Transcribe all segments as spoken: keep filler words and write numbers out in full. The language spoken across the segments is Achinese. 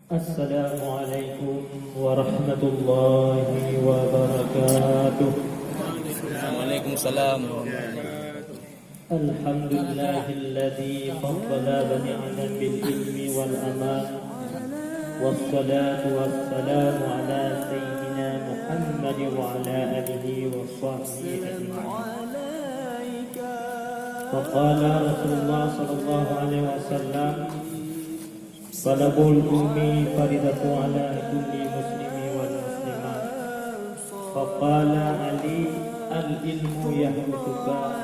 Assalamualaikum warahmatullahi wabarakatuh. Waalaikumsalam. Alhamdulillahilladzi faddala bani Adam bil ilmi wal amal. Wassalatu wassalamu ala sayyidina Muhammad wa ala alihi wa sahbihi ajma'in. Faqala Rasulullah sallallahu alaihi wasallam, "Talabul ilmi faridatu ala kulli muslimi wal muslimah." Faqala Ali, "Al ilmu yahrusuka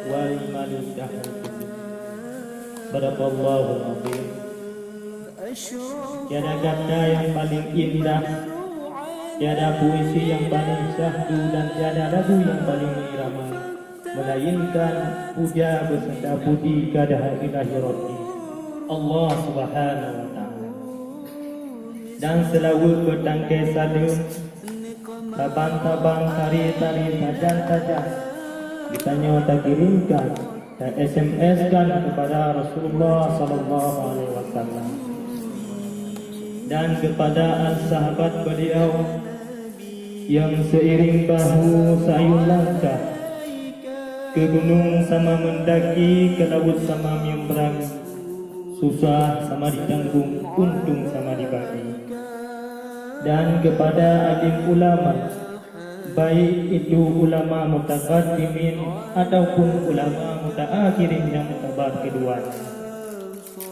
wal malu tahrusuka." Sadaqallahul azim. Tiada kata yang paling indah, tiada puisi yang paling syahdu, dan tiada lagu yang paling irama, melainkan puja beserta puji kehadirat Ilahi Rabbi, Allah Subhanahu wa Ta'ala. Dan seulaweuet beutangkai saleuem, tabang-tabang, tari-tari, sajan-sajan, geutanyoe takirimkan, ta-S M S-kan kepada Rasulullah sallallahu alaihi wasallam dan kepada al-sahabat beliau yang seiring bahu seayun langkah, ke gunong sama mendaki, ke laut sama menyeberang, susah sama ditanggung, untung sama dibagi. Dan kepada alim ulama, baik itu ulama mutaqaddimin ataupun ulama mutaakhirin yang mutabar keduanya.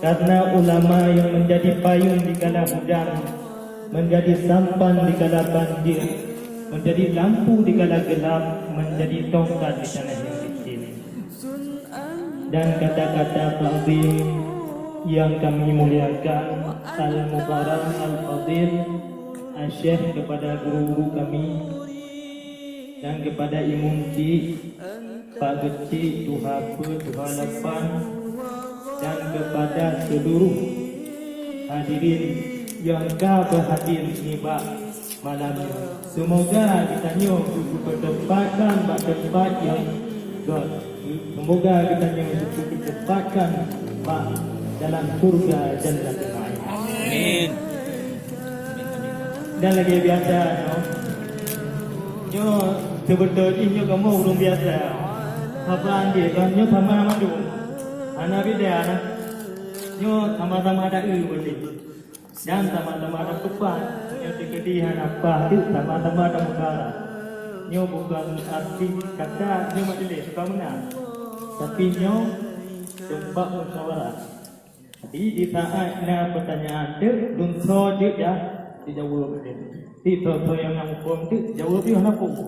Karena ulama yang menjadi payung di kala hujan, menjadi sampan di kala banjir, menjadi lampu di kala gelap, menjadi tongkat di tanah yang licin. Dan kata-kata takzim yang kami muliakan, Al-Mukarram Al-Fadil Al-Syekh, kepada guru-guru kami dan kepada imum cik, Pak Geuchik, tuha peuet, tuha lapan, dan kepada seluruh hadirin yang ka berhadir nibak malam nyoe. Seumoga geutanyoe geupeutempatkan bak teumpat nyang göt. Seumoga geutanyoe geupeutempatkan bak dalam syurga Jannatul Naim. Amin. Dan lagèe biasa nyoe, nyoe seubeutôi jih nyoe kamoe ureueng biasa. Haba jih nyoe sama mandum. Hana beda na. Nyoe sama-sama ada eu boleh. Dan sama-sama ada peugah, nyoe teukeudi hana paih teuk sama-sama ada meukarat. Nyoe bukon arti kata nyoe majlis, bukan meunan. Tapi nyoe teumpat musyawarah. Jadi, di saat na peutanyaan teuk, lôn soe jeuet dah jijaweueb teuk. Di soe-soe nyang na muphom teuk, jaweueb yoh na peue.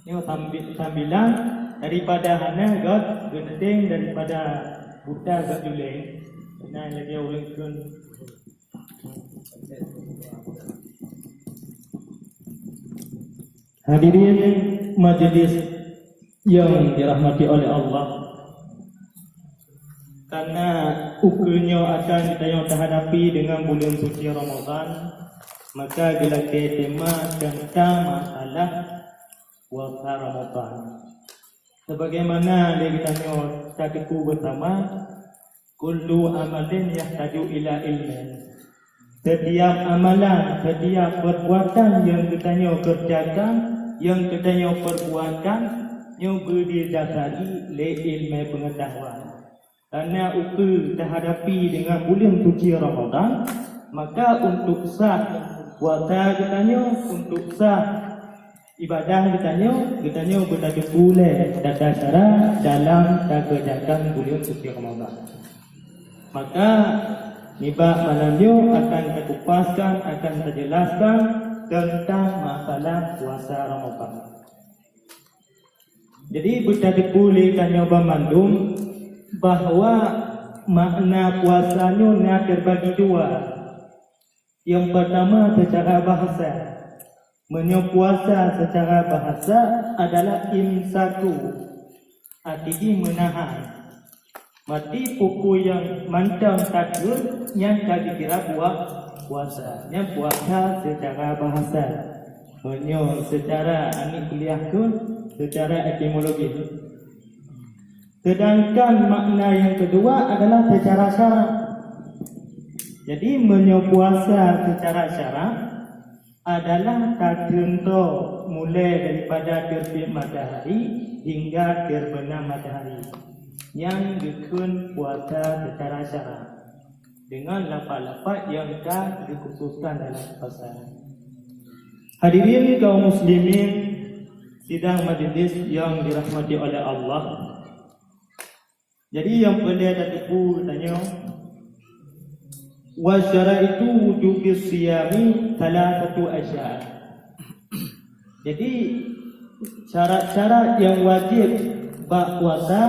Nyoe sambi-, sambilan daripada hana göt geunteng daripada buta göt juleng. Nah, lagèe ureueng kheun. Hadirin majlis yang dirahmati oleh Allah, karena ukeue nyoe akan geutanyoe tahadapi dengan buleuen suci Ramadhan, maka geulakèe tema teuntang masalah puasa Ramadhan. Sebagaimana lé geutanyoe tateupeue beusama, kullu amalin yahtaju ila ilmin. Setiap amalan, setiap perbuatan nyang geutanyoe kerjakan, nyang geutanyoe perbuatkan, nyoe beudidasari lé ilmu pengetahuan. Karena ukeue tahadapi dengan buleuen suci Ramadan, maka untuk sah puasa geutanyoe, untuk sah ibadah geutanyoe, geutanyoe beutatupeue lé tata cara dalam takeurjakan buleuen suci Ramadan. Maka, nibak malam nyoe akan takupaskan, akan tajelaskan teuntang masalah puasa Ramadan. Jadi, beutatupeue lé tanyoe banmandum bahwa makna puasa nyoe na teubagi dua. Nyang peurtama, seucara bahasa. Meunyoe puasa seucara bahasa adalah imsaku, arti jih meunahan. Maté peue-peue nyang mantong that jeuet, nyan ka geukira pua-, puasa. Nyan puasa seucara bahasa. Meunyoe seucara aneuk kuliah kheun, seucara etimologi. Sedangkan makna yang kedua adalah secara syarak. Jadi, meunyoe puasa secara syarak adalah tateuntoe mulai daripada terbit matahari hingga terbenam matahari. Nyang geukheun puasa secara syarak dengan lafaz-lafaz nyang ka dikhususkan dalam puasa. Hadirin kaum muslimin sidang majlis yang dirahmati oleh Allah. Jadi, nyang peureulée tateupeue tanyoe, wa syaraitu wujubi siyami thalathatu asya'. Jadi, syarat-syarat nyang wajéb bak puasa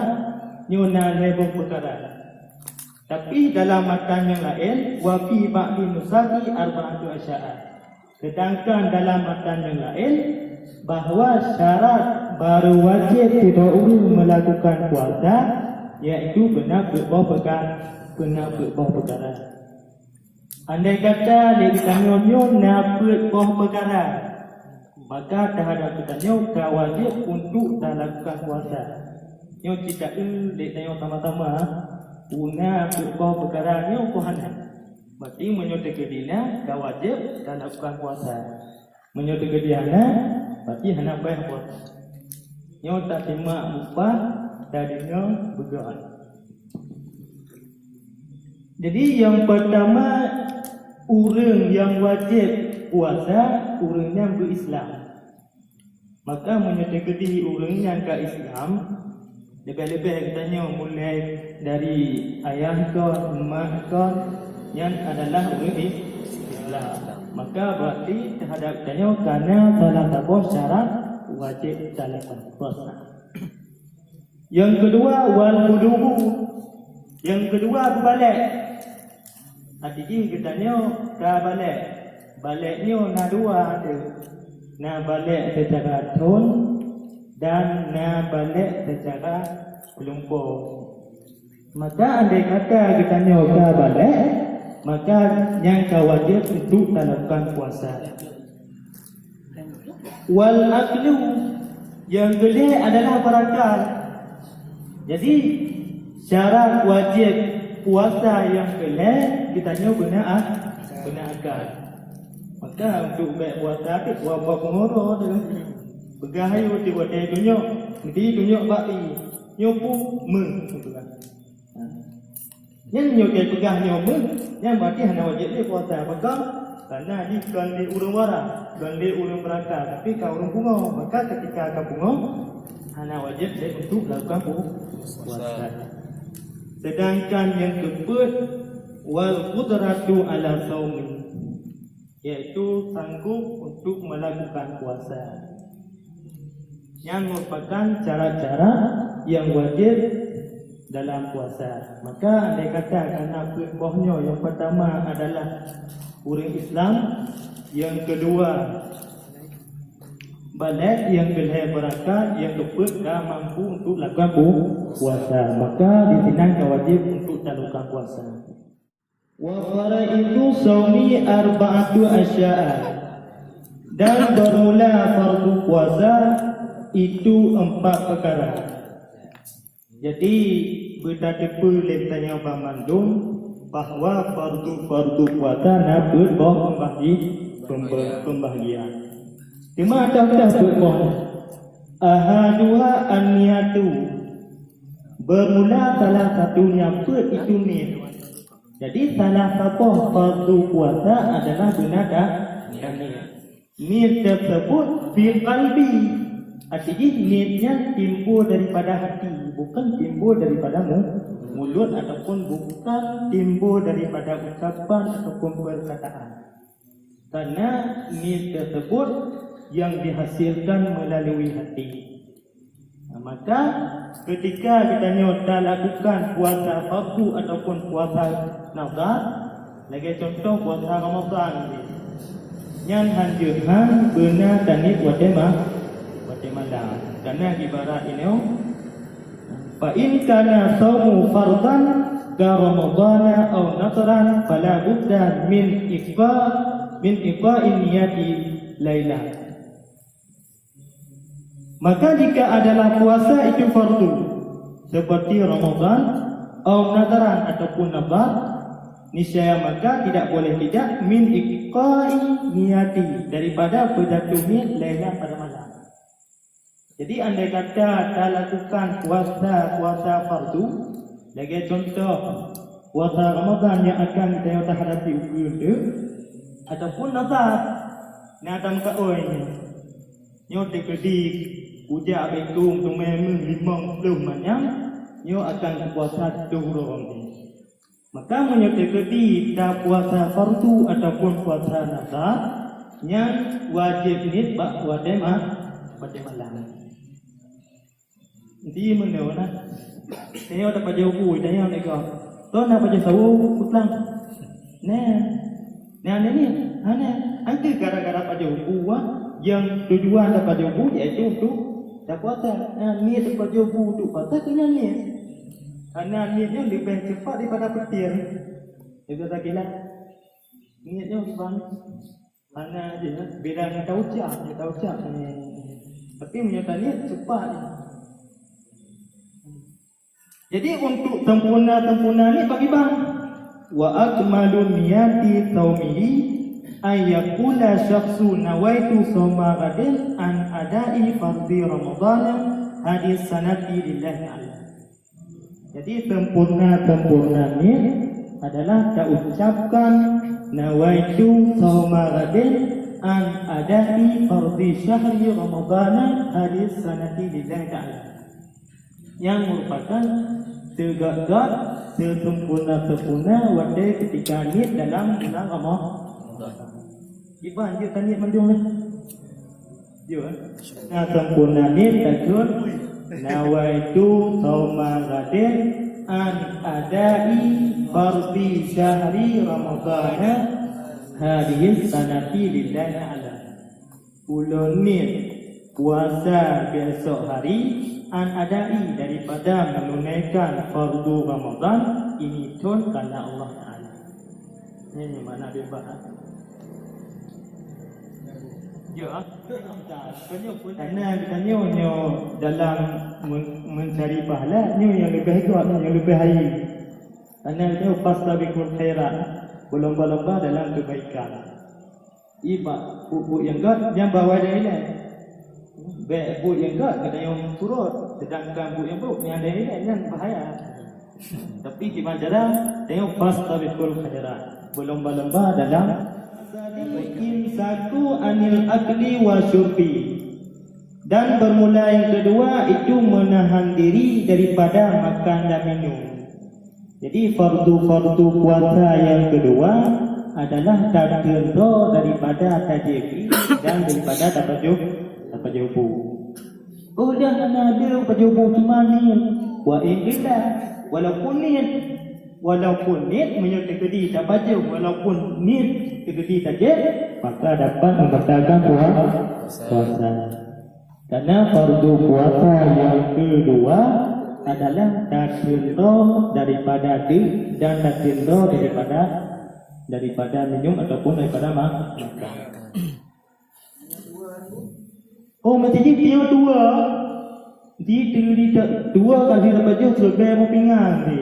nyoe na lhée boh peukara. Tapi dalam matan nyang laén, wa fi ba'di nusahi arba'atu asya'. Sedangkan dalam matan nyang laén, bahwa syarat barô wajéb sidroe ureuëng meulakukan puasa, yaitu keunan peuet boh peuka-, keunan peuet boh peukara. Andai kata lé geutanyoe nyoe na peuet boh peukara, maka teuhadab geutanyoe ka wajéb untuk talakukan puasa. Nyoe cit taeu lé tanyoe sama-sama, peue na peuet boh peukara nyoe peue hana. Berarti meunyoe teukeudi na, ka wajéb talakukan puasa. Meunyoe teukeudi hana, berarti hana paih puasa. Nyoe tasimak mupah dari nyoe beugöt. Jadi, nyang peurtama, ureuëng nyang wajéb puasa, ureuëng nyang beu-Islam. Maka, meunyoe teukeudi ureuëng nyang ka Islam, leubeh-leubeh geutanyoe mulai dari ayah kon, mak kon, nyan adalah ureuëng Islam. Maka, berarti teuhadab geutanyoe ka na salah saboh syarat wajéb talakukan puasa. Nyang keudua, wal bulughu. Nyang keudua, beubalék. Arti jih geutanyoe ka balék. Balék nyoe na dua teuh. Na balék seucara thon dan na balék seucara lumpoe. Maka andai kata geutanyoe ka balék, maka nyan ka wajéb untuk talakukan puasa. Wal aklu, nyang keulhée adalah beurakal. Jadi, syarat wajéb puasa nyang keulhée geutanyoe beuna ak-, beuna akal. Maka untuk bék puasa tu buah-buah pengoro tu. Peugah ayu di watée tunyok, di tunyok bak i. Nyoe pu meuh. Nyan nyoe teupeugah nyoe meuh, nyan berarti hana wajéb lé puasa. Pakon? Karena jih kon lé ureuëng wara, kon lé ureuëng beurakal, tapi ka ureuëng pungo. Maka ketika ka pungo, hana wajéb lé untuk lakukan pu-, puasa. Sedangkan nyang keupeuet, wal qudratu ala saumi, yaitu sanggup untuk melakukan puasa. Nyan merupakan cara-cara nyang wajéb dalam puasa. Maka, andai kata kana peuet boh nyoe, nyang peurtama adalah ureuëng Islam, nyang keudua balék, nyang keulhée beurakal, nyang keupeuet ka mampu untuk lakukan pu-, puasa. Maka, disinan ka wajéb untuk talakukan puasa. Wa faraidu saumi arba'atu asya'a. Dan bermula fardu puasa itu empat perkara. Jadi, beutateupeue lé tanyoe banmandum bahwa fardu-fardu puasa na peuet boh peumbagi-, peumba-, peumbahagian. Teuma ata-ata peuet boh. Ahaduha an-niyatu. Bermula salah satunya peuet itu niet. Jadi, salah saboh fardu puasa adalah beuna ta-, niet. Niet tersebut fi qalbi. Arti jih, niet nyan timbul daripada hati, bukan timbul daripada mu-, mulut ataupun bukan timbul daripada ucapan ataupun perkataan. Karena niet tersebut yang dihasilkan melalui hati. Nah, maka, ketika geutanyoe talakukan puasa fardu ataupun puasa nazar, lagée contoh puasa Ramadhan, nyan hanjeuet han beuna taniet watée ma-, watée malam. Karena ibarat inoe, fa in kana saumu fardan ka Ramadhana au nazran fala budda min ifa-, min ifa'in niyati lailah. Maka jika adalah puasa itu fardu, seperti Ramadhan, au nadharan ataupun nadhar, Niscaya maka tidak boleh tidak min iqa'i niyati, daripada peujatuh niet lailan pada malam. Jadi, andai kata talakukan puasa-puasa fardu, lagée contoh puasa Ramadan nyang akan geutanyoe tahadapi ukeue nyoe, ataupun nazar, na tameukaôi nyoe, nyoe teukeudi kujak bak itung teumé meuh limong ploh manyam, nyoe akan kupuasa tujoh uroe. Maka meunyoe teukeudi tapuasa fardu ataupun puasa nazar, nyan wajéb niet bak watée ma-, watée malam. Jadi meunyoe na, tanyoe tapajoh bu, tanyoe lé gob, "Droeneuh na pajoh sawoe peuklang?" Nah, nah, nah, nah, nah, nah. Angkeu gara-gara pajoh bu, ah, nyang tujuan tapajoh bu yaitu untuk tapuasa. Nah, niet tapajoh bu untuk puasa tu nyan niet. Karena niet nyoe leubeh cepat daripada petir. Daripada kilat. Niet nyoe bang. Hana je, beda ngon taucap, ngon taucap. Tapi meunyoe taniet cepat. Jadi untuk sempurna-sempurna niet bagi bang. Wa akmalu niyati saumihi ay yaqula syakhsu nawaitu sauma ghadin an adai fardhi ramadhana hadis sanati lillahi ta'ala. Jadi sempurna-sempurna niet adalah taucapkan nawaitu sauma ghadin an adai fardhi syahri ramadhana hadis sanati lillahi ta'ala. Nyang meurupakan seugét-gét, seuseumpurna-seumpurna watée keutika niet dalam bulan Rama-, Ramadan. Iban jeuet taniet mandum nyan. Jeuet, eh? Na seumpurna niet takheun, "Nawaitu sauma ghadin an adai fardhi syahri ramadhana hadhihi sanati lillahi ta'ala." Ulôn niet puasa besok hari an adai daripada menunaikan fardu Ramadan ini thon karena Allah Ta'ala. Nyan makna beubaih. Ya. Karena geutanyoe nyoe dalam men-, mencari pahala, nyoe nyang leubeh gét, nyang leubeh hai. Karena geutanyoe fastabiqul khairat, berlomba-lomba dalam kebaikan. Iba buet-buet nyang gét nyang bak watée ilée. Bék buet nyang gét geutanyoe surot, sedangkan buet nyang brok nyang watée ilée nyan bahaya. Tapi kiban cara, tanyoe fastabiqul khairat, berlomba-lomba dalam imsaku anil akli wa syurbi. Dan bermula yang kedua itu menahan diri daripada makan dan minum. Jadi fardu-fardu puasa yang kedua adalah tateun droe daripada tajép ié dan daripada tapajoh, tapajoh bu. Oh, dah hana ada pajoh bu cuma niet. Wa in qila, walaupun niet, walaupun niet meunyoe teukeudi tapajoh, walaupun niet teukeudi tajép, maka dapat membatalkan puasa. Karena fardu puasa yang kedua adalah tateun droe daripada deuk dan tateun droe daripada, daripada minum ataupun daripada ma-, makan. Oh, meusti jih piôh dua. Di, di, di, dua kali leubeh jeuh seuleubai mupingan di.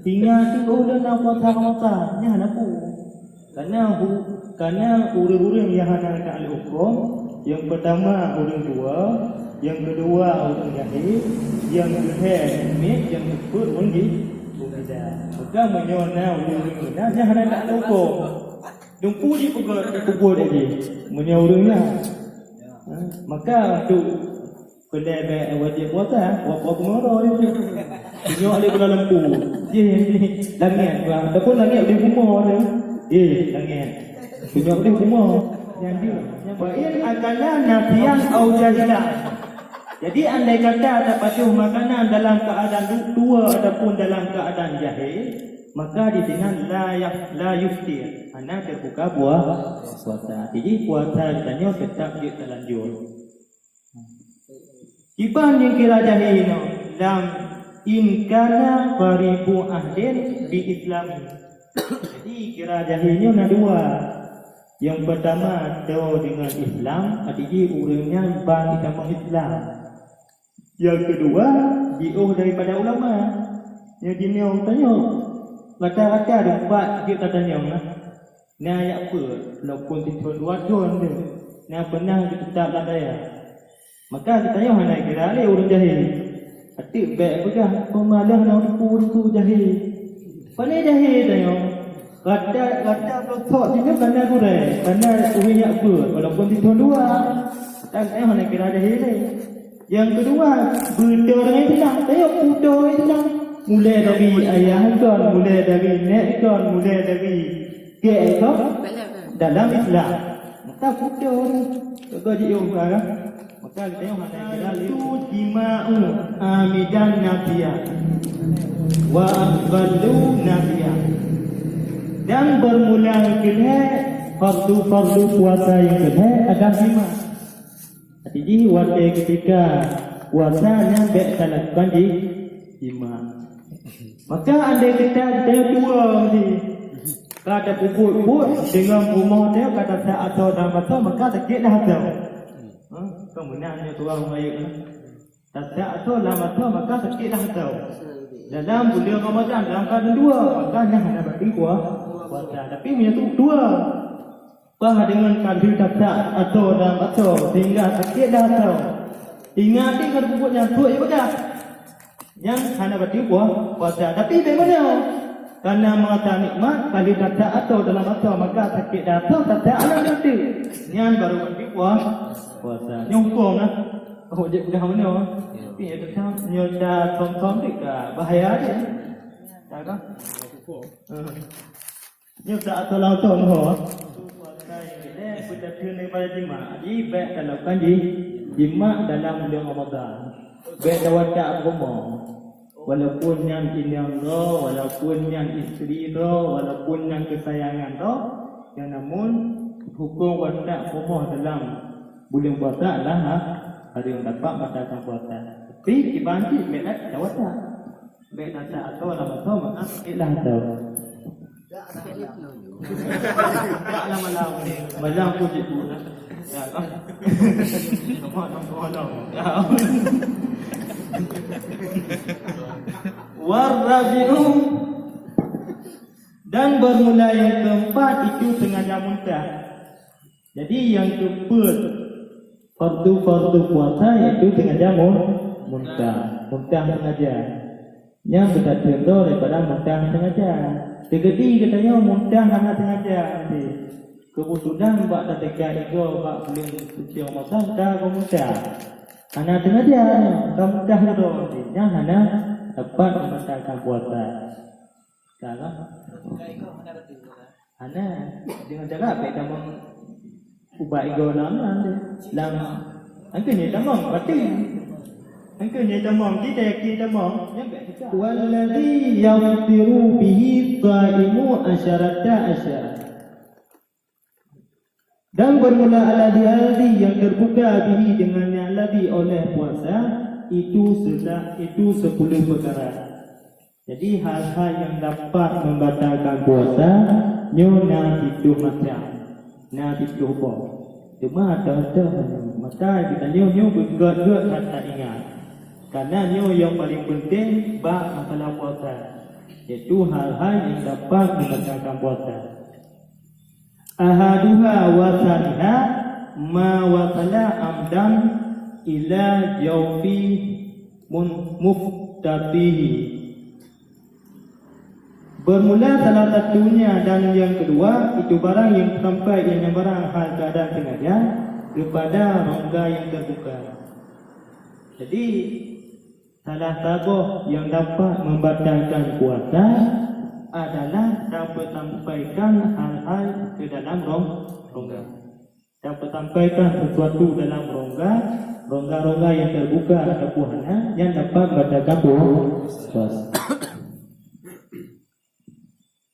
Pingan tu, oh, dah na puasa Ramadan. Nyan hana peue. Karena hu-, karena ureuëng-ureuëng nyang hana taat huköm, nyang peutama ureuëng tuha, nyang keudua ureuëng jahé, nyang keuhai miet, nyang keupeuet ureuëng gi-, ureuëng gila. Maka meunyoe na ureuëng-ureuëng gila, nyan hana taat huköm. Teungku jipeubuet, jipeubuet lagée meunyoe ureuëng nyan. Ha, maka untuk peulée bék wajéb puasa, wa, wa pengeuroi. Tunyok lé bola lampu. Jih, jih, langét, ataupun langét di bumoe tu. Jih, langét. Tunyok di bumoe. Nyan dia. Wa in akala nasiyan au jahila. Jadi andai kata tapajoh makanan dalam keadaan du-, tuha ataupun dalam keadaan jahé, maka di sinan la yaf-, la yuftir, hana teubuka buah puasa. Jadi puasa geutanyoe teutap jeuet talanjut. Kiban nyang kira jahé nyoe, lam in kana qaribu ahdin bi islami. Jadi kira jahé nyoe na dua. Nyang peutama toe deungon Islam, arti jih ureuëng nyan ban itamong Islam. Nyang keudua, jiôh daripada ulama. Nyang jinoe tanyoe, Rata-rata teumpat jeuet ka tanyong na. Na jak peuet, walaupun sithon dua thon teuh, na peunah geuteutap lam dayah. Maka geutanyoe hana kira lé ureueng jahé. Até bék peugah peumalah na ureueng tu jahé. Pane jahé tanyoe. Rata, rata peusok jinoe kana gurée, kana ureueng jak peuet, walaupun sithon dua. Dan tanyoe hana kira jahé lé. Nyang keudua, beutôi ngon Islam. Tanyoe beutôi ngon Islam. Mulai dari ayah kon, mulai dari nek kon, mulai dari kek kon dalam Islam. Maka beutôi. Kau jiyong barang. Maka tanyoe hana kira lé. Jima'u amidan nasiyan wa aqallu nasiyan. Dan bermula keuhai fardu-fardu puasa nyang keuhai adalah jima. Jadi watée keutika puasa nyan bék talakukan ji, jima. Maka andai kata geutanyoe tuwoe jih, ka tapeubuet-buet deungon rumoh teuh ka tasak asoe dan basoe, maka sakét dah asoe. Ha, ka meunan nyoe tuwoe meubayeue. Tasak asoe dan basoe, maka sakét dah asoe. Dalam buleuen Ramadan, dalam keadaan tuwoe, maka nyan hana bateue puasa. Tapi meunyoe tuwoe, Bah deungon ka lheueh tasak asoe dan basoe sehingga sakét dah asoe. Ingat deh ka peubuet nyang tuek jipeugah. Nyan hana bateue puasa, tapi bék meunyoe. Karena meurasa nikmat, ka lheueh tasak asoe dalam basoe, maka sakét dah asoe, tasak alam bateue. Nyan baru bateue puasa. Nyoe hukôm lah. Oh, jeuet peugah meunyoe. Tapi ya tetap nyoe dah thom-thom deh ka bahaya deh. Ya kan? Hmm. Nyoe tak asoe langsong ho. Beutateueng daripada jima. Jadi, bék talakukan ji, jima dalam buleuen Ramadan. Bék tawatak rumoh. Walaupun nyan inong droe, walaupun nyan istri droe, walaupun nyan keusayangan droe, nyan namun hukôm watak rumoh dalam buleuen puasa adalah ha, hareuem dapat batalkan puasa. Tapi, kiban cit bék tawatak. Bék tasak asoe lam asoe, maka sakét dah asoe. Tak lama-lama. Malam pun cit pun. Ya, kan? Nampak, nampak malam. Ya. Warabi'u, dan bermula yang keempat itu sengaja muntah. Jadi, nyang keupeuet fardu-fardu puasa yaitu sengaja mun-, muntah. Muntah sengaja. Nyang beutateueng droe daripada muntah sengaja. Teukeudi geutanyoe muntah hana sengaja, keubeutulan bak tateuka igoe bak buleuen suci Ramadan ka muntah. Hana sengaja, ka muntah keudroe, nyan hana dapat membatalkan puasa. Ka, kan? Hana, deungon cara bék tamong ubat igoe lam, lam, lam. Angkeu nyoe tamong, batin. Angkeu nyoe tamong, kita yakin tamong, nyan bék kita. Walladzi yaftiru bihi shaimu asyarata asyara. Dan bermula alladzi, alladzi yang terbuka bihi dengan yang alladzi oleh puasa, itu sela-, itu sepuluh perkara. Jadi, hal-hal yang dapat membatalkan puasa, nyoe na siplôh macam, na siplôh boh. Cuma ada-ada, maka geutanyoe nyoe beugét-gét that ingat. Karena nyoe yang paling penting bak masalah puasa, yaitu hal-hal yang dapat membatalkan puasa. Ahaduha wa tsaniha ma wasala amdan ila jaufi mun-, muftatihi. Bermula salah satunya dan yang kedua, itu barang yang sampai yang barang hal keadaan sengaja kepada rongga yang terbuka. Jadi, salah saboh yang dapat membatalkan puasa adalah tapeusampaikan hal-hal ke dalam rong-, rongga. Tapeusampaikan sesuatu dalam rongga, rongga-rongga yang terbuka ataupun hana, yang dapat membatalkan pu-, puasa.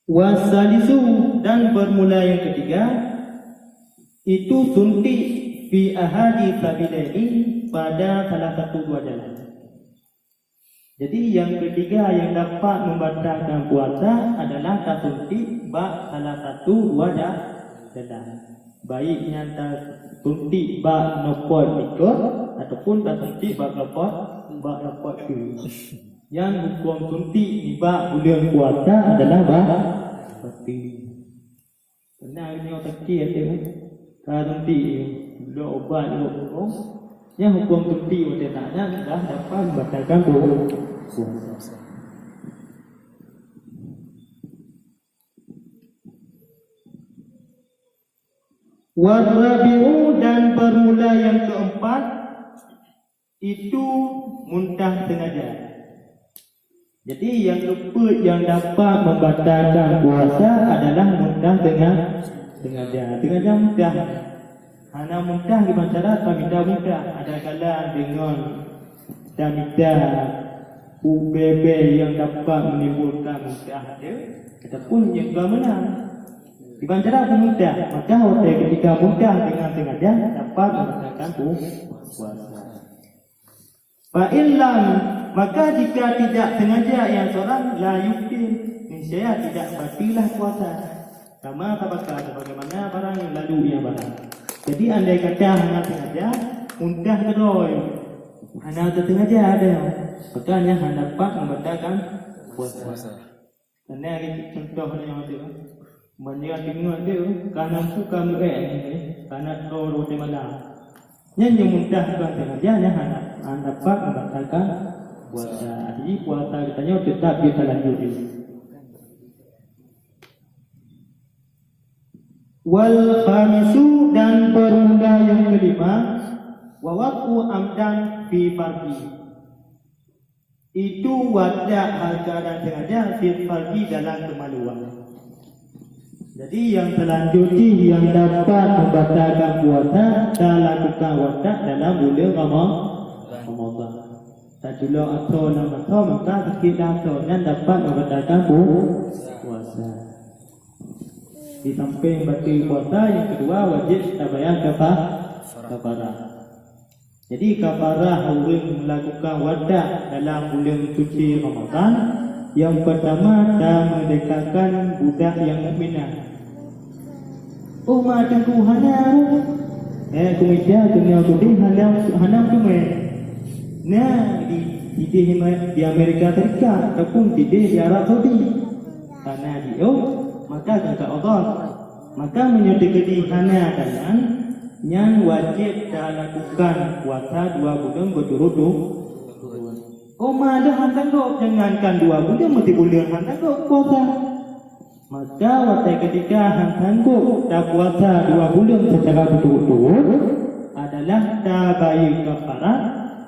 Wasalisu, dan bermula yang ketiga, itu suntik fi ahadi sabilaini, pada salah satu dua jalan. Jadi, yang ketiga yang dapat membatalkan puasa adalah tasuntik bak salah satu dua ja-, jalan. Baik nyan tasuntik bak nopot likot ataupun tasuntik bak nopot, bak nopot keue. Nyan huköm suntik nibak buleuen puasa adalah ba-, bateue. Pernah nyoe sakét até, ka suntik, bloe ubat, bloe ubat. Nyan huköm suntik watée na nyan dah dapat membatalkan pu-, puasa. Warabi'u, dan formula yang keempat, itu muntah sengaja. Jadi, yang keempat yang dapat membatalkan puasa adalah muntah senga-, sengaja. Sengaja muntah. Hana muntah kiban cara tamita muntah. Ada kala deungon tamita ubé-bé yang dapat menimbulkan muntah tu, ataupun nyang ka meunan. Kiban cara pun muntah, maka watée ketika muntah dengan sengaja dapat membatalkan pu-, puasa. Fa in lam, maka jika tidak sengaja ia seorang, la yuftir, niscaya tidak batillah puasa. Kama sabaka, sebagaimana barang yang lalu ia barang. Jadi, andai kata hana sengaja, muntah keudroe, hana teusengaja ada, maka nyan hana dapat membatalkan puasa. Puasa. Karena contoh nyoe tu, banyak tengok tu, karena bukan eh, karena terlalu di malam. Nyan nyang muntah bukan sengaja, nyan hana, hana dapat membatalkan puasa. Jadi, puasa kita nyoe tetap kita lanjut dulu. Wal khamisu, dan formula yang kelima, wa waqu amdan fi fardi. Itu watak hal keadaan sengaja fi fardi dalam kemaluan. Jadi, yang selanjutnya yang dapat membatalkan puasa, talakukan watak dalam bulan Rama-, Ramadan. Taculok asoe lam asoe, maka sakét lam asoe, nyan dapat membatalkan pu-, puasa. Di samping batal puasa, yang kedua wajib tabayar kafa-, kafarah. Jadi, kafarah ureuëng melakukan watak dalam bulan suci Ramadan, yang pertama, tamerdekakan budak yang mukminah. Oh, ma teungku hana. Eh, kumita kena kudeh hana, hana kumai. Nah, di, di, di Amerika Serikat ataupun di, di Arab Saudi. Karena di, oh, maka kata Allah. Maka meunyoe teukeudi hana dalam, nyan wajib talakukan puasa dua bulan berturut-turut. Oh, ma lheueh han tanggok, jangankan dua bulan, meusibuleuen han tanggok puasa. Maka watée ketika han tanggok tapuasa dua buleuen secara berturut-turut adalah tabayeue kafarat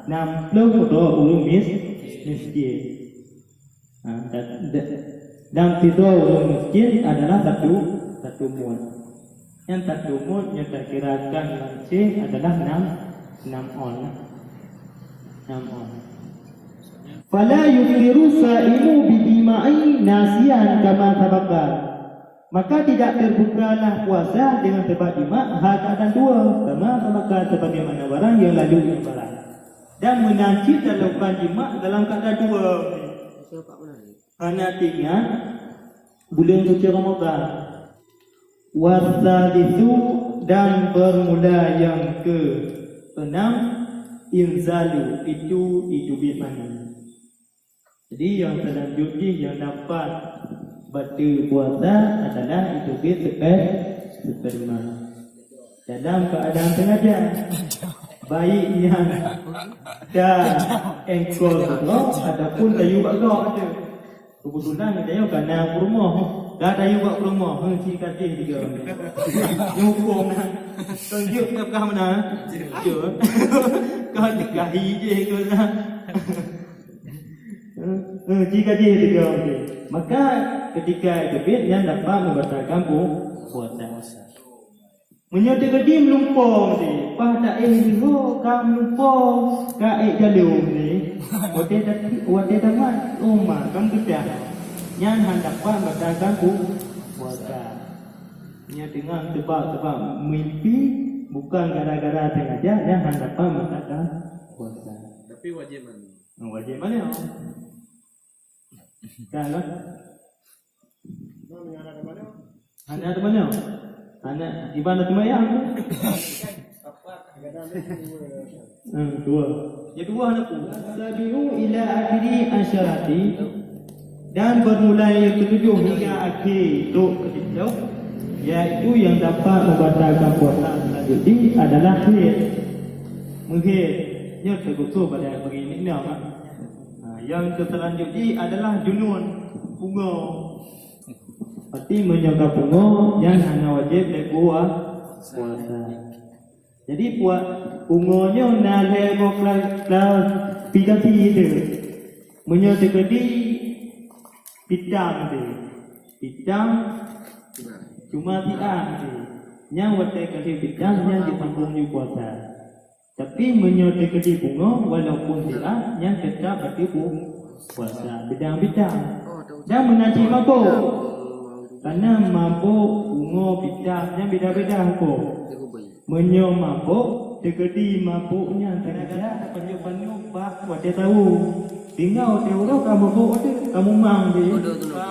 enam ploh droe ureuëng mis-, miskin. Ha, dan, dan, dan sidroe ureuëng miskin adalah satu, satu mut. Nyang satu mut nyang takirakan lam céh adalah enam, enam on. Enam on. Fala yuftiru saimu bijima'i nasiyan kama sabaqa. Maka tidak terbukalah puasa dengan sebab jimak hal keadaan dua, kama sabaqa, sebagaimana barang yang lalu yang barang. Dan meunan cit talakukan jimak dalam keadaan dua. Hana teuingat buleuen suci Ramadan. Wasadisu, dan formula yang keenam, inzalu, itu iteubiet mani. Jadi, yang selanjutnya yang dapat batal puasa adalah iteubiet sper-, sperma. Dalam keadaan sengaja. Baik nyan ta engkol keudroe ataupun tayue bak gob tu. Keubeutulan geutanyoe ka na peurumoh. Ka tayue bak peurumoh, heuh, ci ka jih tiga. Nyoe hukôm na. Kon jeuet ka peugah meunan. Jeuet. Kon dikahi jih keu na. Heuh, ci ka jih tiga. Maka, ketika iteubiet nyan dapat membatalkan pu-, puasa. Meunyoe teukeudi meulumpoe, paih taéh riho ka meulumpoe, ka ék jalôm, watée ta-, watée tamat, oh ma, ka meugeudah. Nyan han dapat batalkan pu-, puasa. Nyan teungoh teubak-teubak mimpi, bukan gara-gara sengaja, nyan han dapat batalkan puasa. Tapi wajéb mandi. Wajéb mandi, oh. Kan lah? Hana teumanyong. Hana, iban na teumanyong. Hmm, dua. Nyang dua na peue? Sabiu ila akhiri asyarati, dan bermula nyang ketujuh hingga akhé trok keutujoh, yaitu yang dapat membatalkan puasa selanjutnya adalah haid. Meuhaid, nyoe teugusoe pada bagi nikna, ha. Ha, yang selanjutnya adalah junun, pungo. Berarti meunyoe ka pungo, nyan hana wajéb lé puasa. Jadi, puat pungo nyoe na lhée boh kla-, klasifikasi teuh. Meunyoe teukeudi pitang teuh. Pitang cuma siat teuh. Nyang watée ka lheueh pitang, nyan jisambong ju puasa. Tapi, meunyoe teukeudi pungo, walaupun siat, nyan teutap ateueh pu-, puasa. Bidang-bidang. Dan meunan cit mabök. Karena mabök, pungo, pitang, nyan beda-beda hukôm. Meunyoe mabök, teukeudi mabök nyan teunaga, panyöt-panyöt bah watée sahô. Tinggai watée uroe ka mabök, watée ka mumang jih. Ka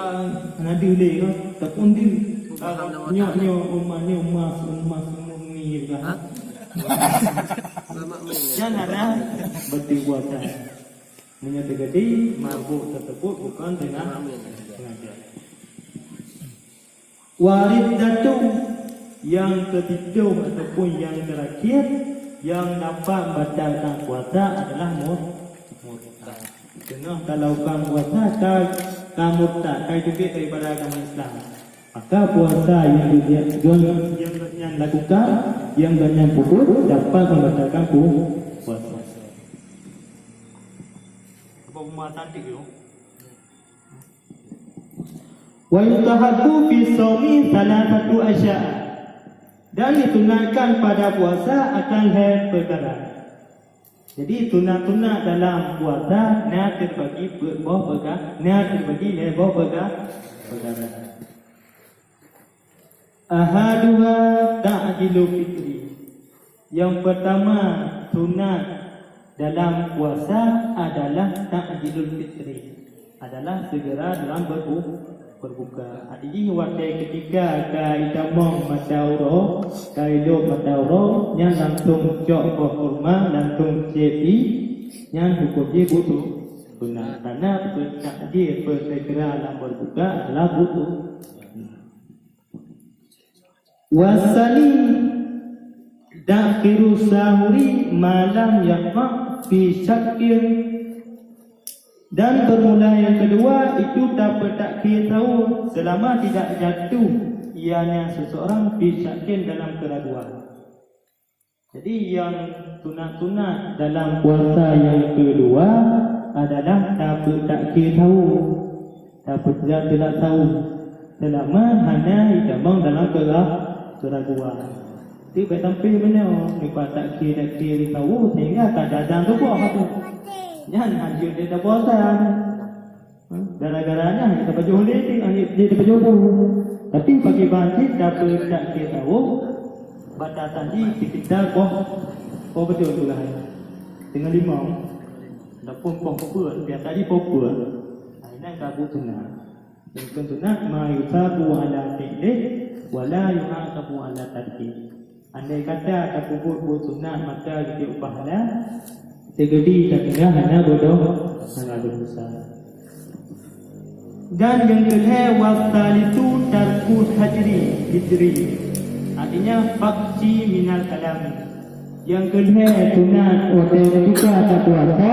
hana deuh lé, ka tapeundi. Ka nyoe-nyoe, uma nyoe, emas, emas murni, ka. Nyan hana berarti puasa. Meunyoe teukeudi mabök teusebut bukon dengan sengaja. Warid datu yang ketujuh ataupun yang terakhir yang dapat membatalkan puasa adalah mur-, murtad. Keunoe ka lakukan puasa ka, ka murtad, ka jeuet daripada agama Islam. Maka puasa yang dia, yang, yang gobnyan lakukan, yang gobnyan peubuet dapat membatalkan pu-, puasa. Apa pembahasan tiga? Wa yustahabbu fi shaumi thalathatu asya'. Dan disunatkan pada puasa akan lhée peukara. Jadi, sunat-sunat dalam puasa na teubagi peuet boh peuka-, na teubagi lhée boh peuka-, peukara. Ahaduha ta'jilu fitri. Yang pertama sunat dalam puasa adalah ta'jilul fitri, adalah segera dalam berbu-, berbuka. Artinya watée ketika ka itamong mata uroe, ka ilop mata uroe, nyan langsung cok boh kurma, langsung cep ié, nyan hukôm jih buet sunat. Karena peutakjil, peusegera lam berbuka adalah buet sunat. Wasani ta'khiru sahuri ma lam yaqa' fi syakkin. Dan bermula yang kedua itu tapeutakkhir sahur selama tidak jatuh ianya seseorang fi syakkin dalam keraguan. Jadi, yang sunat-sunat dalam puasa yang kedua adalah tapeutakkhir sahur, tapeuteulat-teulat sahur, selama hana itamong dalam kera-, keraguan. Tapi bèk sampai meunoe, nibak takkhir-takkhir sahur sehingga ka azan suboh tu. Nyan hanjeuet lé tapuasa. Gara-gara nyan, tapajoh lé, dia tapajoh bu. Tapi pakriban cit, tapeutakkhir sahur, batasan jih sekitar poh, poh beutôi tu lah. Teungoh limong, ataupun poh peuet, biasa jih poh peuet. Nah, inan ka buet sunat. Buet sunat, ma yusabu ala fi'lih, wa la yuhasabu ala tarkih. Andai kata tapeubuet buet sunat maka geujok pahala, teukeudi tatinggai hana beudoh, hana beudosa. Dan nyang keulhèe, wasalisu tarku hajri hijri, artinya fakci minal kalam. Nyang keulhèe sunat watèe ketika tapuasa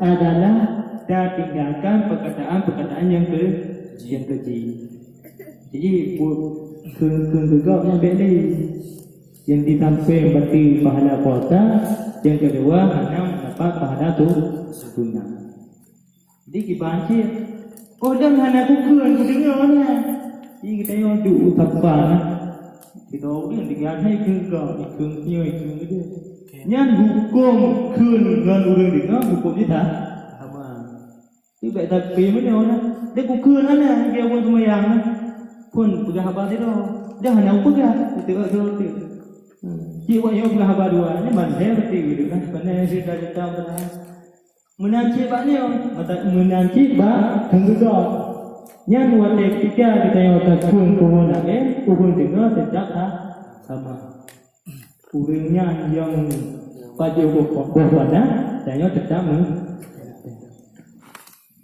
adalah tatinggalkan peukataan-peukataan nyang keu-, nyang keji. Jadi, buet keu-, keu-, keu gob nyan bèk lé. Nyang disampéng bati pahala puasa, nyang keudua hana dapat pahala tu sunat. Jadi, kiban cit, "Oh, dan hana kukheun kudeungö nyan." Jadi, geutanyoe duek u saban, geutanyoe ureueng tinggai hai keu gob, ikheun nyoe, ikheun keudeh. Nyan hukôm kheun ngon ureueng deungö, hukôm jih sa-, sama. Tapi bèk tapi meunyoe na, deh kukheun hana, dia pun seumayang na. Phôn peugah haba sidroe. Dah hana kupeugah, teuka-teuka. Hmm. Cit awak nyoe peugah haba dua, nyan ban lhèe berarti gitu kan. Pandai cerita-cerita peugah. Meunan cit bak nyoe, mata-, meunan cit bak kheun keu gob. Nyan watèe ketika geutanyoe takheun keu ureueng laén, ureueng deungö teutap sa-, sama. Ureueng nyan nyang pajoh boh, boh panah, Tanyoe teutap me-,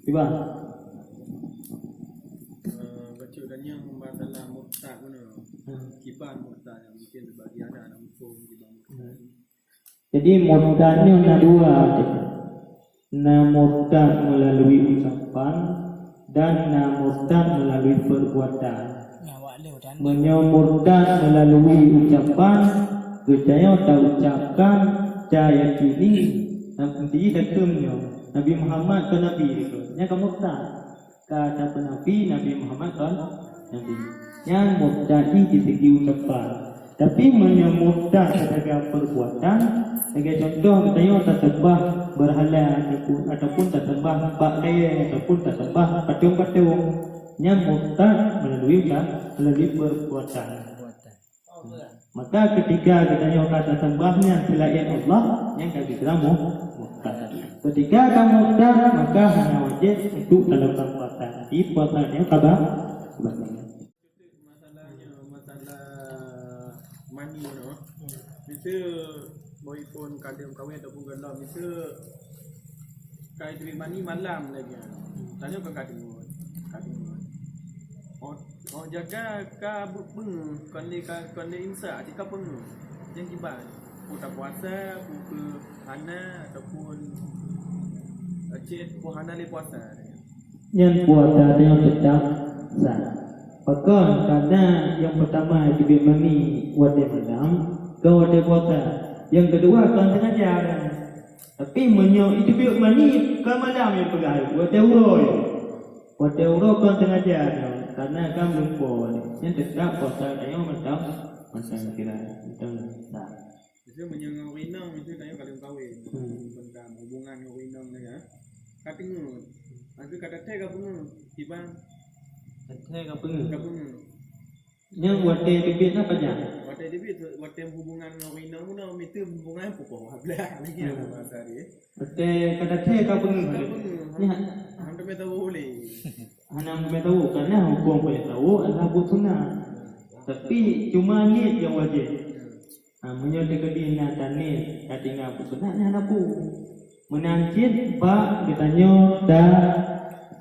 Cuba. Eh, bacut dan nyang masalah murtad mana? Hmm. Kiban murtad yang mungkin bagi anak-anak musuh kiban murtad. Hmm. Jadi murtad nyoe na dua. Na murtad melalui ucapan dan na murtad melalui perbuatan. Meunyoe murtad melalui ucapan, geutanyoe taucapkan, tayakini, Nabi takheun nyoe, Nabi Muhammad kon nabi, nyan ka murtad. Ka tapeunafi Nabi Muhammad kon nabi. Nyan murtad di segi ucapan. Tapi meunyoe murtad seubagai perbuatan, lagèe contoh geutanyoe taseumbah berhala ataupun, ataupun taseumbah bak kayèe ataupun taseumbah patong-patong, nyan murtad melalui ucap-, melalui perbuatan. Maka ketika geutanyoe ka taseumbah nyan selain Allah, nyan ka geutanyoe murtad. Ketika ka murtad, maka hana wajéb untuk talakukan puasa. Jadi puasa nyan ka ba-, batal. Masalahnya, masalah mani tu. Miseu boh phôn ka lheueh kawin ataupun gohlom, miseu ka teubiet mani malam lagèe nyan. Tanyoe ka, ka deungoe, ka deungoe. Oh, oh, jaga ka beungoh, kon lé ka, kon lé imsak, cit ka beungoh. Nyan kiban. Peue tapuasa, peue keu hana, ataupun, eh, cit peue hana lé puasa. Nyan puasa tanyoe teutap sah. Pakon? Karena nyang peutama teubiet mani watèe malam, kon watèe puasa. Nyang keudua kon sengaja. Tapi meunyoe teubiet mani kon malam nyang peugah, watèe uroe. Watèe uroe kon sengaja nyoe, karena kan meulumpoe. Nyan teutap puasa tanyoe mantong, mantong kira, mantong sah. Miseu meunyoe ngon ureueng inong, miseu tanyoe ka lheueh kawin. Hmm. Bentang hubungan ngon ureueng inong nyan, ya. Ka teungeut. Maka ka tathèe ka beungoh, kiban. Tathèe ka beungoh. Ka beungoh. Nyang watèe teubiet na pajan? Watèe teubiet, watèe hubungan ngon ureueng inong bunoe, miseu hubungan pukon dua belas lagèe, hmm, bahasa dia. Watèe ka tathèe ka beungoh. Ka beungoh. Nyan. Hana meuteumé tawök lé. Hana meuteumé tawök, karena hukôm paléng tawök adalah buet sunat. Tapi cuma niet nyang wajéb. Ha, meunyoe teukeudi na taniet, ka tinggai buet sunat, nyan hana peue. Meunan cit bak geutanyoe ta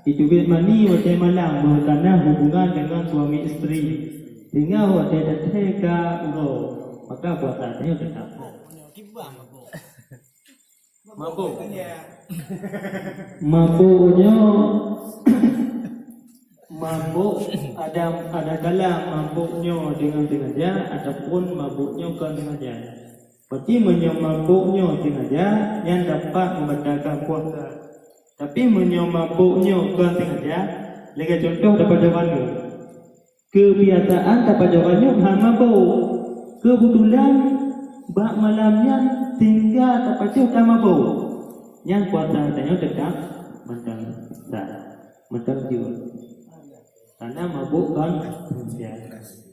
iteubiet mani watèe malam, meuhana hubungan deungon suami isteri, sehingga watèe tathèe ka uroe, maka puasa tanyoe teutap. Mabôk. Mabôk nyoe, mabôk ada, ada kala mabôk nyoe deungon sengaja ataupun mabôk nyoe kon sengaja. Berarti meunyoe mabôk nyoe sengaja, nyan dapat membatalkan puasa. Tapi meunyoe mabôk nyoe kon sengaja, lagèe contoh tapajoh kanoe. Keubiasaan tapajoh kanoe hana mabôk. Keubeutulan bak malam nyan sehingga tapajoh ka mabôk. Nyan puasa tanyoe teutap mantong sah, mantong jeuet. Karena mabôk kon sengaja.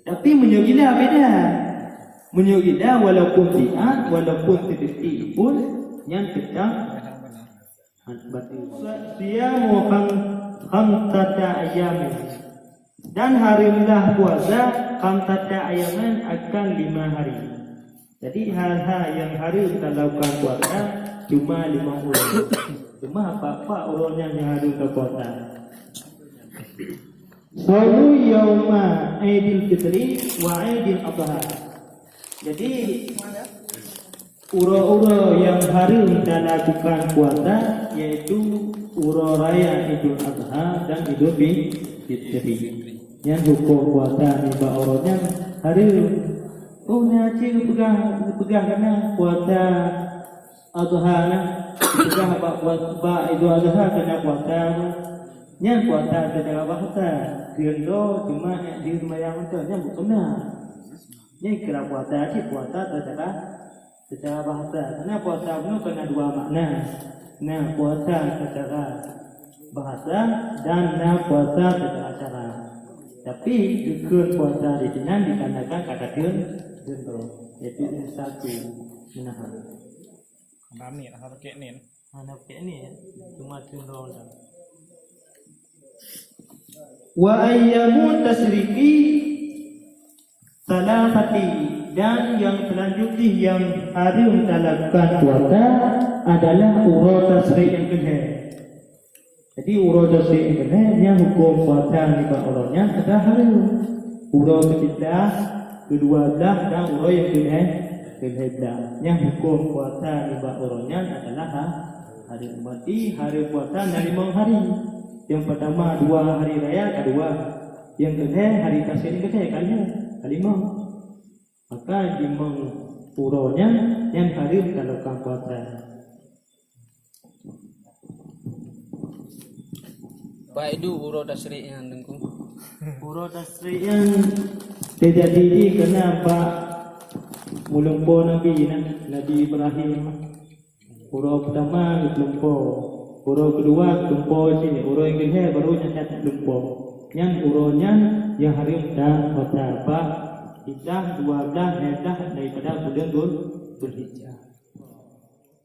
Tapi meunyoe gila beda. Meunyoe gila walaupun siat, walaupun sidetik pun, nyan teutap Siyamu kham-, khamsata ayyamin. Dan hareuemlah puasa khamsata ayyamin akan lima hari. Jadi, hal-hal nyang hareuem talakukan puasa cuma lima uroe. Cuma apa-apa uroe nyan nyang hareuem tapuasa. Shaum yauma Aidil Fitri wa Aidil Adha. Jadi, uroe-uroe nyang hareuem talakukan puasa, yaitu uroe raya Idul Adha dan Idul Fi-, Fitri. Nyan hukôm puasa nibak uroe nyan hareuem. Oh, nyan cit geupeugah, geupeugah keunan puasa Adha nyan, peugah bak puas-, bak Idul Adha keunan puasa. Nyan puasa seucara bahasa. Kheun droe cuma nyak jeuet seumayang mantong, nyan bukon na. Nyan kira puasa cit puasa seucara, seucara bahasa. Karena puasa bunoe keunan dua makna. Na puasa seucara bahasa dan na puasa seucara syara. Tapi geukheun puasa di sinan dikarenakan ka takheun kheun droe, yaitu imsaku, menahan. Hana niet, hana pakai niet. Hana pakai niet, ya. Cuma kheun droe dah. Wa ayyamu tasyriqi salasati, Dan nyang seulanjut jih nyang hareuem talakukan puasa adalah uroe tasyrik nyang keulhèe. Jadi, uroe tasyrik nyang keulhèe nyan hukôm puasa nibak uroe nyan adalah hareuem. Uroe keusiblaih, keudua blaih dan uroe nyang keulhèe, keulhèe blaih. Nyan hukôm puasa nibak uroe nyan adalah ha-, hareuem. Berarti hareuem puasa na limong hari. Nyang peutama dua hari raya, keudua. Nyang keulhèe hari tasyrik nyang keulhèe, ka lhèe, ka limong. Maka limong uroe nyan, nyan hareuem talakukan puasa. Baik, du uroe tasyrik nyan, Teungku. Uroe tasyrik nyan teujadi jih keunan bak meulumpoe Nabi nyan, Nabi Ibrahim. Uroe peutama geulumpoe, uroe keudua geulumpoe cit, uroe nyang keulhèe baru nyan that geulumpoe. Nyan uroe nyan nyang hareuem tapuasa bak teubiet dua blaih, lhèe blaih daripada buleuen Dzul-, Dzulhijjah.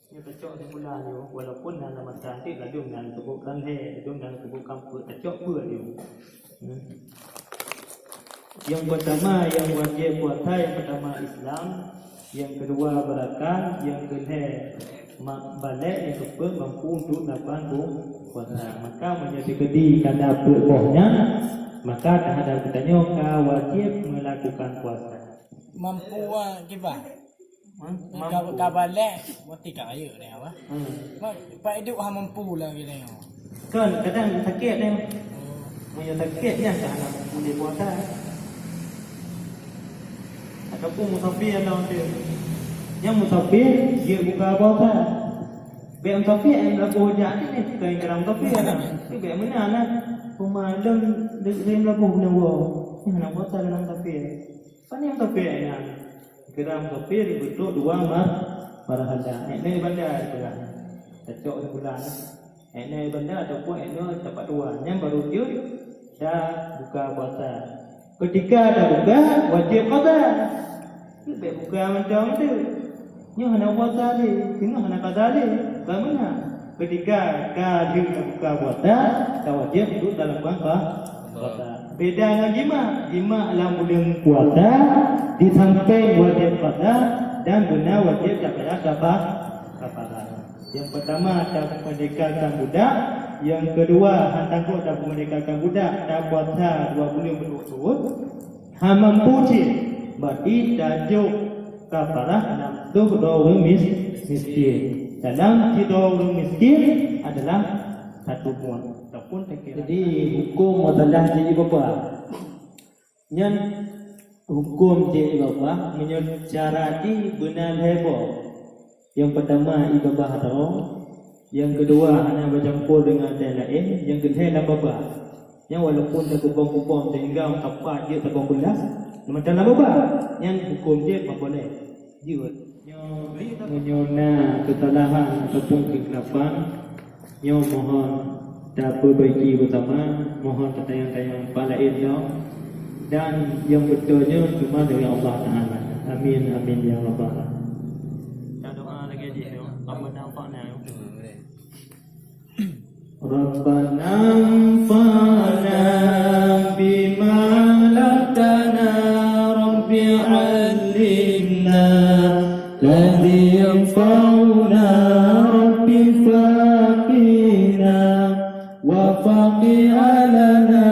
Nyoe tacok sibulan nyoe, walaupun na lam masa nyoe ladôm na geupeubuet lam lhèe, ladôm na geupeubuet lam peuet, tacok peuet nyoe. Hmm. Nyang peutama nyang wajéb puasa, nyang peutama Islam, nyang keudua berakal, nyang keulhèe ma-, balek, nyang keupeuet mampu untuk lakukan pu-, puasa. Maka meunyoe teukeudi ka na peuet boh nyan, maka teuhadap geutanyoe ka wajéb meulakukan puasa. Mampu, ah, kiban? Hah? Ka, mampu. Ka balek, berarti ka rayeuk deh, apa? Hmm. Pak Iduk ha mampu lagi deh. Kan, kadang sakét deh. Oh. Meunyoe sakét nyan ka hana mampu lé puasa. Ataupun musafir ada tu. Nyang musafir, dia buka puasa. Bèk musafir, eh, meulaboh jak ni, ni, bukan kira musafir lah. Tu bèk meunan lah. Peumaleueng, di, di meulaboh keuneuk woe. Nyan hana puasa dalam musafir. Pane musafir nyan? Kira musafir beutôi dua mar-, marhala. Èk nyoe bandar kira. Tacok sibulan. Èk nyoe bandar ataupun èk nyoe tapak dua. Nyan baru jeuet tabuka puasa. Keutika tabuka, wajéb qada. Bèk buka mantong tu. Nyoe hana puasa lé, teungoh hana qada lé. Bukan meunan. Keutika ka lheueh tabuka puasa, ka wajéb untuk talakukan pa-, puasa. Beda ngon jimak. Jimak lam buleuen puasa, di sampéng wajéb qada dan beuna wajéb tabayar kafa-, kafarah. Nyang peutama, tameurdékakan budak. Nyang keudua, han tanggong tameurdékakan budak, tapuasa dua buleuen meuturot-turot. Han mampu cit, berarti tajok kafarah nam ploh droe ureueng mis-, miskin. Dalam sidroe ureueng miskin adalah satu muat. Ataupun takira. Jadi, hukôm masalah jih ié babah. Nyan hukôm jih ié babah, meunyoe cara jih beuna lhèe boh. Nyang peutama ié babah droe, nyang keudua hana beucampur deungon asèe laén, nyang keulhèe lam babah. Nyan walaupun takubông-kubông sehingga tapat jeuet saboh beulas, mantong lam babah, nyan hukôm jih paboleh jeuet. Nyoe, meunyoe na keusalahan ataupun keukilapan, nyoe mohon tapeubaiki beusama, mohon tatanyong-tanyong pat laén lom, dan nyang beutôi nyoe cuma dari Allah Taala. Amin, amin, ya Rabbal alamin. Kita doa lagi aja, ya. Rabbana anfa'na, ya. Rabbana anfa'na bima 'allamtana, Rabbi 'allimna alladhi yanfa'una, Rabbi faqihna wa faqih ahlana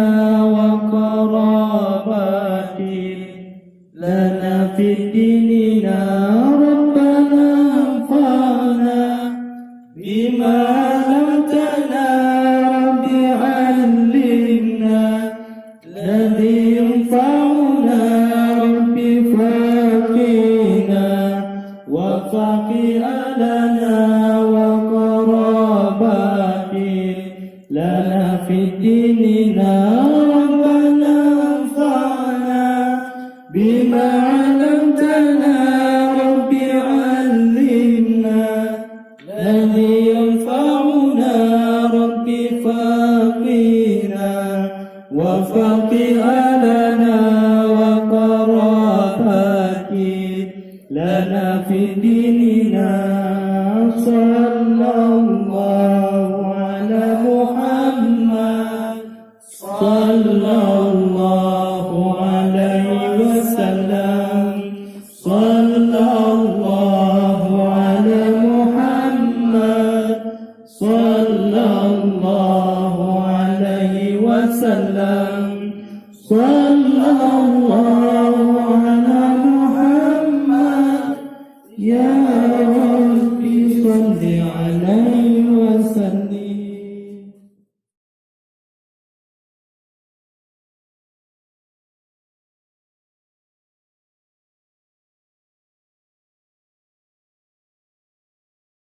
wa qarabatin lana fid dinina, Rabbana anfa'na bima 'allamtana, Rabbi 'allimna alladhi yanfa'una, Rabbi faqihna wa faqih ahlana wa qarabatin lana fid dinina, Rabbana anfa'na bima 'allamtana.